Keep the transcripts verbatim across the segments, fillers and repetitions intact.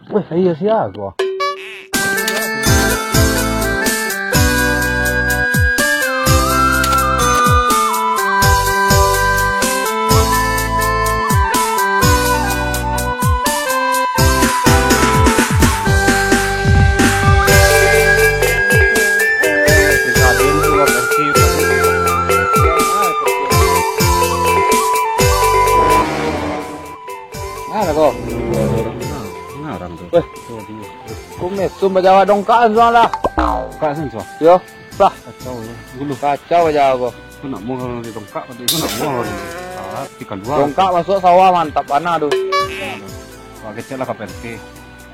Weh, iyo sia ko. Nah, ko. Nah, nah, urang tu. Weh. Kumis, sumba Jawa dongkakan suang lah. Dongkakan suang? Yo, lah. Kacau, yo. Dulu. Kacau Jawa ko. Ko nak muah urang di dongkak, ko nak muah urang. Ah, di kalua. Dongkak masuak sawah mantap bana tu. Wah, kecek lah ka P R T.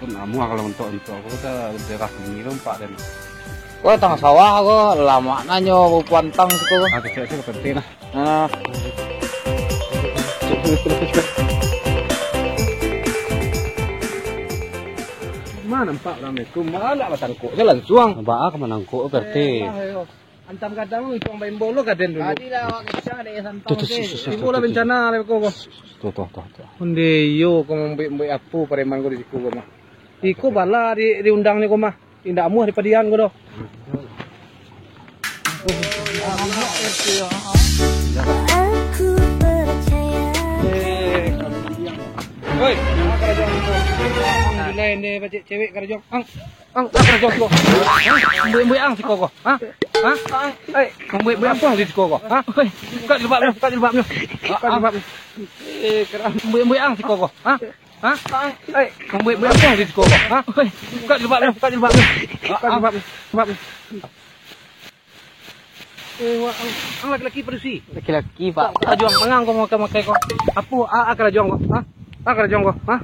Ko nak muah kalau untuk, untuk aku tu daerah sini tu empat dan. Ko tangah sawah ko, lamak nanyo bapantang siko ko. Ah, kecek tu ka P R T lah. Ah. Ma nampak urang itu, ma nak batangkok se lansuang. Baa ka manangkok, P R T? Eh, lah, yo. Antam gadang tu, tuang baimbau lo gaden dulu. Tadi lah awak kecek dek santang tu, tu, tu, tu, tu, timbul lah tu, tu, bencana lah ko, ko. Tu, tu, tu, tu. Onde iyo ko mambuek-buek apo pareman ko di siko ko mah. Iko bala di, diundang ni ko mah. Indak amuah dipadian ko doh. Aku percaya. Oi, ang karajo ang tu. Alhamdulillah, ende pacik cewek karajo ang. Ang, ang karajo ang siko. Hah? Mambuek-buek ang siko ko. Hah? Hah? Oi, mambuek-buek apo ang di siko ko? Hah? Oi, buka jilbab nyo, buka jilbab nyo. Buka jilbab nyo. Eh, keram. Mambuek-buek ang siko ko. Hah? Hah? Oi, mambuek-buek apo di siko ko? Hah? Oi, buka jilbab nyo, buka jilbab nyo. Buka jilbab nyo, jilbab nyo. Eh, wak, ang, ang laki-laki padusi? Laki-laki, Pak. Karajo ang, pangang ko makai-makai ko. Apo, a, a karajo ang ko? Hah? A karajo ang ko? Hah?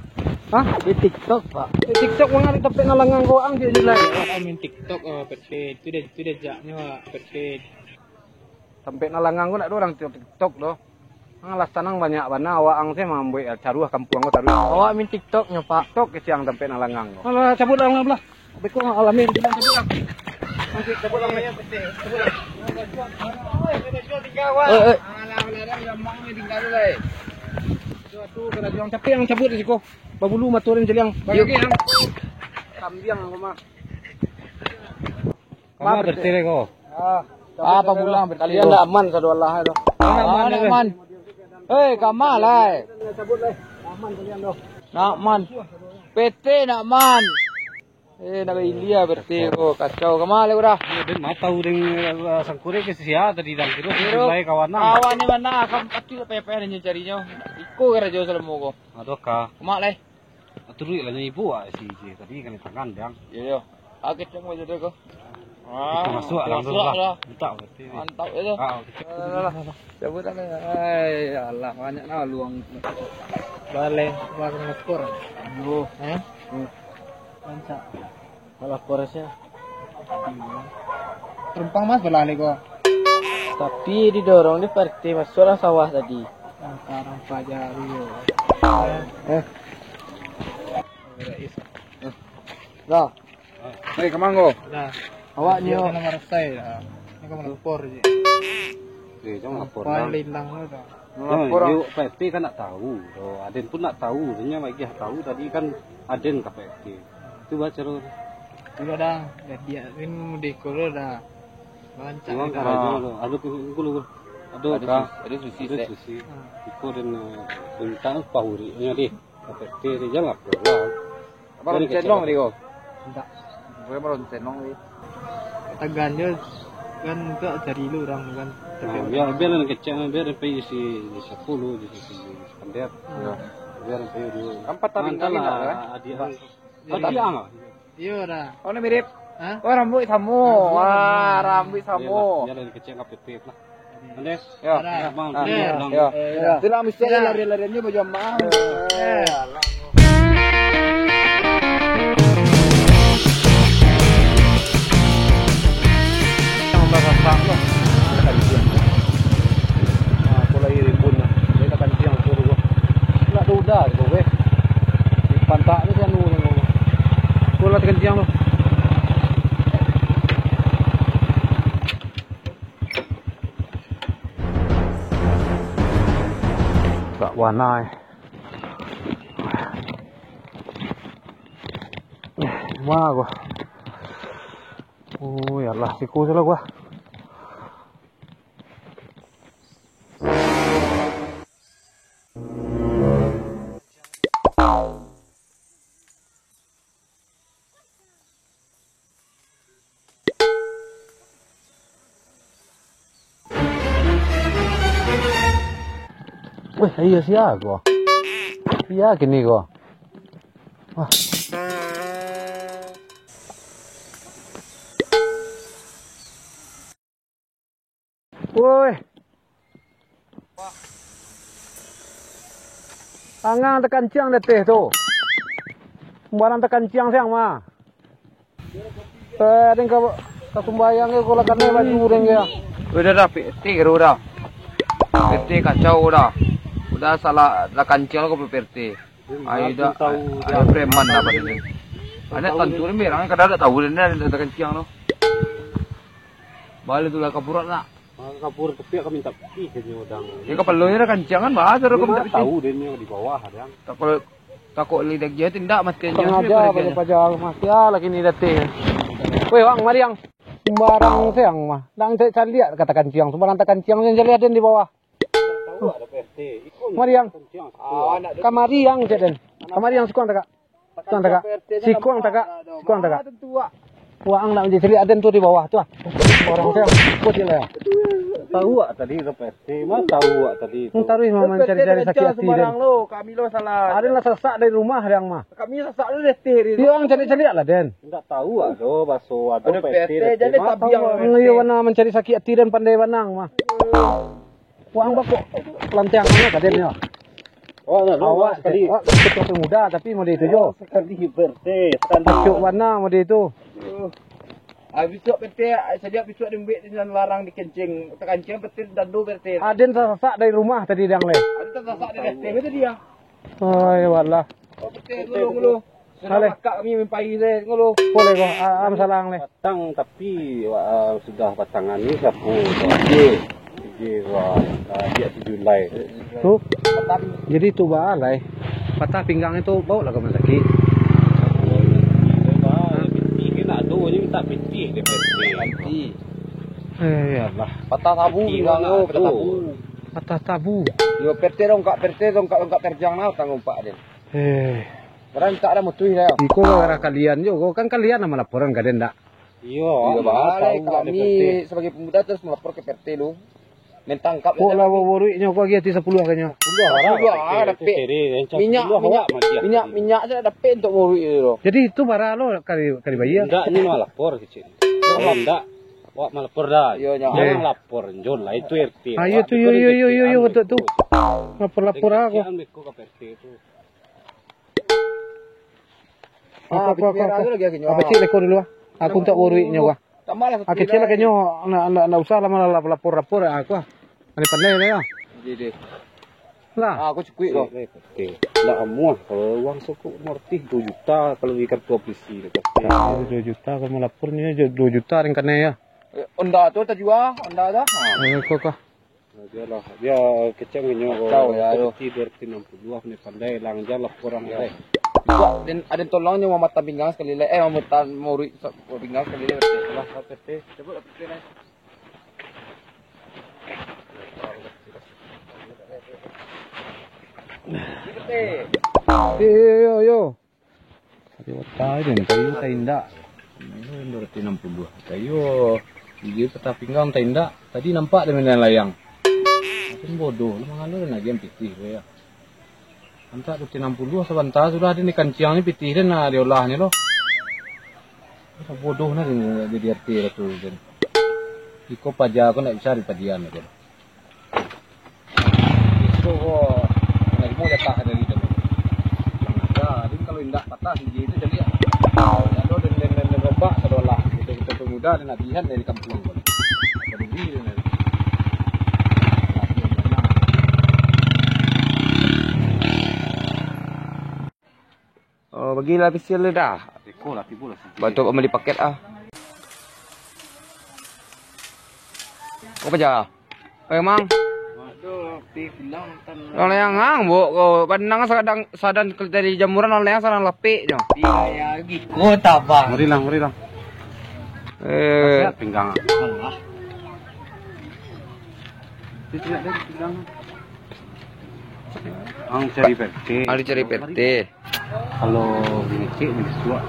Hah? Di TikTok, Pak. Di TikTok, wang ari tampek nan langang ko, ang je nilai. Wak main TikTok, ah, P T. Itu dia, itu dia jaknyo, ah, P T. Tampek nan langang ko ndak ado urang TikTok doh. Alasan ang banyak bana, awak ang se mambuek caruah kampuang ko taruih. Awak main TikTok nyo, Pak. TikTok kecek ang tampek nan langang ko. Alah, cabut ang lah, belah. Beko alamin, bilang cabut ang. Cabut ang. Oi, oi. Alah, alah, alah, gampang ni tinggal tu, lai. Tu, tu, kena juang. Tapi ang cabut di siko. Babulu mato den caliang. Bagi ang. Kambiang ang mah. Kama bertirai ko? Ah, apa pulang bertirai? Kalian ndak aman, sadu Allah tu. Ah, ndak aman. Hei, kama lai. Ndak aman. P T ndak aman. Eh, ndak bailia bertirai ko, kacau. Kama lai udah. Yo, den ma tahu den, eh, sangkurek ke sia tadi dang kiro. Kiro lai kawan ang. Kawan ni ma, kam pati payah-payah nyo carinyo. Iko karajo salamo ko. Aduh, ka. Kama lai. Turuik lah nyo ibu, ah, si, si tadi kena tangan, dang. Iyo, iyo. Ah, kecek macam tu ko. Ah, masuak lah, masuak lah. Mintak berarti ni. Mantap itu. Ah, kecek. Alah, cabut lah. Ai, alah, banyak nah luang. Baleh, wah, kena skor. Aduh. Eh? Hmm. Rancak. Kalau porosnya. Terumpang mas baleh ko. Tapi didorong di parti masuklah sawah tadi. Angka rampa jari yo. Eh. Dah. Hei, kamanggo. Dah. Awak nyo. Nama rasai dah. Ini kau melapor je. Eh, jangan lapor. Paling hilang tu dah. Lapor. Yo, Pak R T kan nak tahu. Oh, aden pun nak tahu. Dia lagi tahu tadi kan aden ka Pak R T. Tu baca lo. Sudah dah. Jadi aden mudik ko dah. Rancak. Memang dah. Karajo lo. Ado ku, ku lo. Ado ka? Ado susi, ado susi. Iko den, eh, minta pahurik nyo deh. Ka Pak R T deh, jangan lapor lah. Apa ron cenong tadi ko? Indak. Gue ron cenong ni. Tagan je kan, tak cari lu orang kan. Nah, biar, biar lah kecek, biar sampai isi, isi sepuluh, isi sepuluh, isi pendek. Hmm. Biar sampai dulu. Kan patah tinggal lah, kan? Adik ang. Adik ang lah. Iyo dah. Oh, ni mirip. Hah? Oh, rambuik samo. Rambuik samo. Wah, rambuik samo. Biar lah, biar lah kecek ka P T lah. Ande? Yo. Dah. Bang, yo. Yo. Yo. Itulah mesti lari-lariannya baju amal. Eh. Yang basah-basah tu. Ada kajian. Ah, aku lagi ribun lah. Dia nak kajian aku dulu. Nak duda tu, weh. Di pantak ni kan, aku lah terkencang tu. Agak warna, eh. Ma ko. Oh, ya Allah, siku salah gua. Weh, iyo sia ko. Sia kini ko. Wah. Woi. Angang takanciang di ateh tu. Sumbarang takanciang siang mah. Eh, deng ka, ka sumbayang ko lah kanai baju deng dia. Udah dah, P R T kiro dah. P R T kacau dah. Udah salah, lah kanciang ko P R T. Ayo dah, ayo preman dah pada ni. Anak tantu ni merang, kadang tak tahu dia ni ada takanciang tu. Balik tu lah kapur nak. Ah, kapur tapi akan minta pitih kayaknya orang. Ya, kapalonyo dah kanciang kan, bahasa orang minta pitih. Tahu dia ni di bawah, Dang. Takut, takut lidah dia tu ndak mati aja. Sengaja paja-paja mati ah, lagi ni datang. Weh, Wang, mari, Ang. Sembarang siang mah. Dang cek caliak kata kanciang. Sembarang takanciang yang caliak ada di bawah. Tahu ada P R T. Mari, Ang. Kanciang. Kamari, Ang, cek den. Kamari, Ang, sikuang tagak. Sikuang tagak. Sikuang tagak. Sikuang tagak. Waang nak mancari aden tu di bawah tu ah. Orang tu. Kau cek lah. Tahu awak tadi tu P R T. Mana tahu awak tadi tu. Hmm, taruih mah mancari-cari sakit hati den. Kami lo salah. Aden lah sasak dari rumah yang mah. Kami sasak dari teh. Iyo, ang cari-cari lah den. Ndak tahu awak tu baso ada P R T. Jadi tabiang. Iyo, mana mancari sakit hati den pandai banang mah. Wah, ang bakok lantiang anak ka den yo. Oh, nah, awak sekali. Awak ketua pemuda, tapi mode itu jo. Sekali P R T, sekali. Pacuk bana mode itu. Ah, bisuak P R T, sajak bisuak diambiak di dalam larang dikencing, takancing P R T dado P R T. Aden sasak dari rumah tadi dang leh. Aden sasak dari S T M tadi ya. Oh, ya Allah. Oh, P R T dulu, dulu. Sudah makak kami mimpai saya, ngolo. Boleh ko, ah, am salang leh. Patang, tapi, ah, sudah patangan ni siapa? Ije. Ije, wah, ah, dia tu Julai. Tu. Jadi tu ba lai. Patah pinggang itu bawa lah ke rumah sakit. Pitih ni nak tu, ni minta pitih dia, pitih. Eh, ya Allah. Patah tabu pinggang tu, patah tabu. Patah tabu. Yo, P R T dong, Kak, P R T dong, Kak, Kak terjang nah, tanggung pak dia. Eh. Barang tak ada mutuih dah. Iko gara kalian jo, kan kalian nan malaporan ka den dak? Iyo, iyo, bah, kami sebagai pemuda terus melapor ke P R T lu. Mentangkap. Kok lah boruiknyo kok agi ati sapuluah kanyo. Sapuluah, ah, dapek. Minyak, minyak, minyak, minyak saya dapek untuk boruik itu. Jadi itu bara lo kali, kali bayar. Ndak, ni malapor kecil. Kalau ndak, awak malapor dah. Iyo, nyo. Jangan lapor, Jun lah, itu R T. Ah, iyo tu, iyo, iyo, iyo, iyo, betul tu. Lapor-lapor aku. Kecil leko dulu ah. Aku tak boruiknyo ah. Tambahlah satu. Ah, kecil lah kanyo, ndak, ndak, ndak usah lah malah lapor-lapor aku ah. Pandai-pandai lah yo. Jadi, jadi. Lah. Ah, aku cukuik ko. Oke. Ndak amuah kalau uang sokok mortih dua juta kalau di kartu polisi dekat. Dua juta kalau malapor ni dua juta ringkanai yo. Eh, Honda tu tajua, Honda tu. Ah. Eh, ko, ko. Nah, bialah. Dia kecang inyo. Kacau, ya, tu. Seperti dua ratus enam puluh dua, pandai-pandai, lang, jan lah kurang, ya. Buat, den, aden tolong nyo mamatang pinggang sakali lai. Eh, mamatang boruik sa-, pinggang sakali lai. Lah, P R T. Coba lah, P R T, lah. P R T. Yo, yo, yo, yo. Tadi watai den, kayu taindak. Dua ratus enam puluh. Kayu, gigi patah pinggang taindak. Tadi nampak den main layang. Makin bodoh, lu mangalo den agian pitih tu yo. Antak dua ratus enam puluh sabanta sudah den dikanciang ni pitih den lah diolahnyo lo. Bodoh nah den jadi arti lah tu den. Iko paja ko ndak bisa dipadian ko. Itu ko, nak ilmu datang dari dalam. Yang ada, jadi kalau indak patah gigi itu jadi ya. Kalau den, den, den, den robak sadolah. Kita, kita pemuda dan nak lihat dari kampung ko. Jadi, den, den. Oh, bagilah pisial dia dah. Tiko lah, tibo lah. Bantu pambali paket ah. Apa ja? Eh, Mang. Aduh. Urang Leang ang, Buk, ko. Panang sadang, sadang dari jamuran, urang Leang sadang lapek nyo. Iyo, yo, giko tabang. Marilah, marilah. Eh. Sehat pinggang. Alah. Ang cari P R T. Ang cari P R T. Kalau bingecek, bisuak.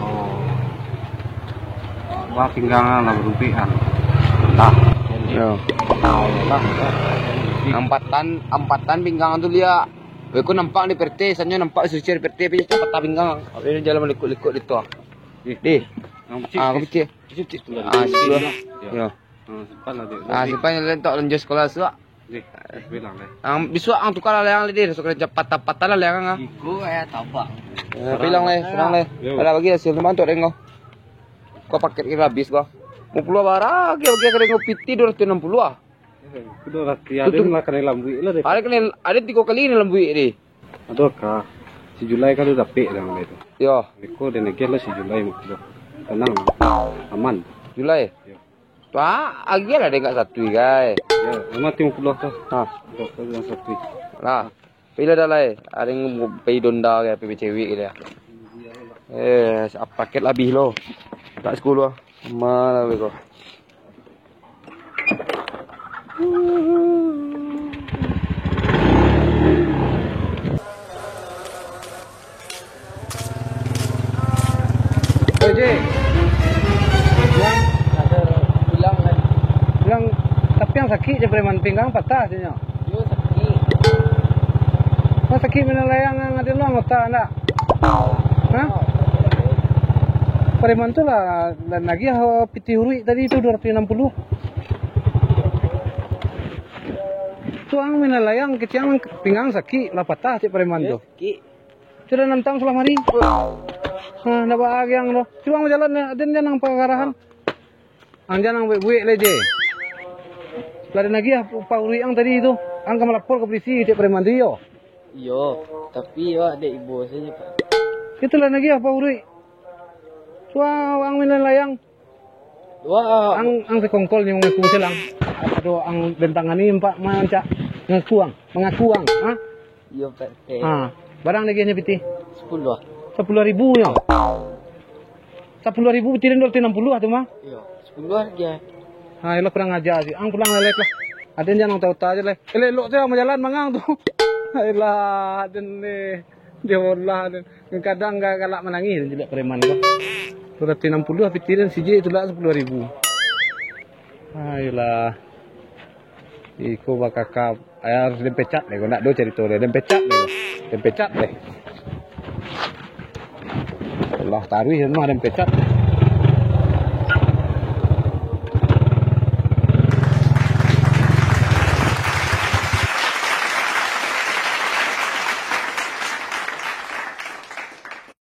Oh. Wah, pinggang lah barubik, ah. Lah. Yo. Lah, lah, lah. Ampatan, ampatan pinggang tu liak. Beko nampak di P R T, sanyo nampak suci di P R T, tapi patah pinggang. Ini jalan malikuk-likuk di tu. Eh. Deh. Yang kecil, ah, kecil. Kecil, kecil tu lah. Ah, situ lah. Yo. Ah, simpan lah, Dek. Ah, simpan lah, Dek, untuak lanjut sekolah suak. Deh, bilang deh. Ang, bisuak ang tukar lah Leang, Dek. Suka patah-patah lah Leang, ah. Iko eh tabang. Eh, bilang leh, serang leh. Yo. Alah bagi hasil tu bantuak dek kau. Kau paket kira habis kau. Limo puluah bara, bagi, bagi kira kau piti dua ratus enam puluah ah. Kudu rati, ado lah kanai lambuik lah deh. Ado kanai, ado tigo kali kanai lambuik deh. Ado kah? Si Julai kan udah dapek dah itu. Yo. Iko dan lagi lah si Julai mah. Tenang. Aman. Julai. Yo. Tu, ah, agiah lah dek satu, gai. Yo, memang limo puluah tu. Ha. Dua puluh yang satu. Lah. Pila dah lai? Ada yang pai donda ke, pai cewek ke dia. Eh, paket labih lo. Tak sepuluh. Mana beko? Oi, Ji. Yang? Bilang, tapi yang sakik je preman pinggang patah je nyo. Yo, sakik. Nah, sakik minanlayang yang ado lo anggota ndak? Hah? Preman tu lah, lah nagih, ah, piti uruik tadi tu dua ratus enam puluh. Tu ang minanlayang kecil, pinggang sakik, lah patah cek preman tu. Yo, sakik. Sudah nantang sulah mari. Nah, ndak baagiang doh. Cubo bajalan, den jan nang pagarahan. Ang jan nang buek-buek lai je. Lah den agiah upah uruik ang tadi tu. Ang ka malapor ka polisi cek preman tu, iyo? Iyo, tapi awak dek ibo sajo, Pak. Itulah nagih upah uruik. Suah ang minanlayang. Wah. Ang, ang sakongkol ni mangaku silang. Aduh, ang bentang ni empat mancak ngaku ang, mangaku ang, ha? Iyo, Pak. Ha, barang lagi nyo piti? Sepuluah. Sepuluah ribu nyo. Sepuluah ribu piti den dua ratus enam puluh tu mah. Iyo, sepuluah lagi. Ha, iyolah kurang aja sih. Ang pulang lelek lah. Aden jan nang uta-uta je lah. Elok-elok je bajalan mangang tu. Ayolah, aden ni. Dia wallah, kadang ga-, galak manangih, jelek preman tu. Dua ratus enam puluh piti den sijik tu lah sepuluah ribu. Ayolah. Iko bakakap. Ayo harus den pecat deh, kau nak do cerita deh. Den pecat deh. Den pecat deh. Allah taruih mah den pecat.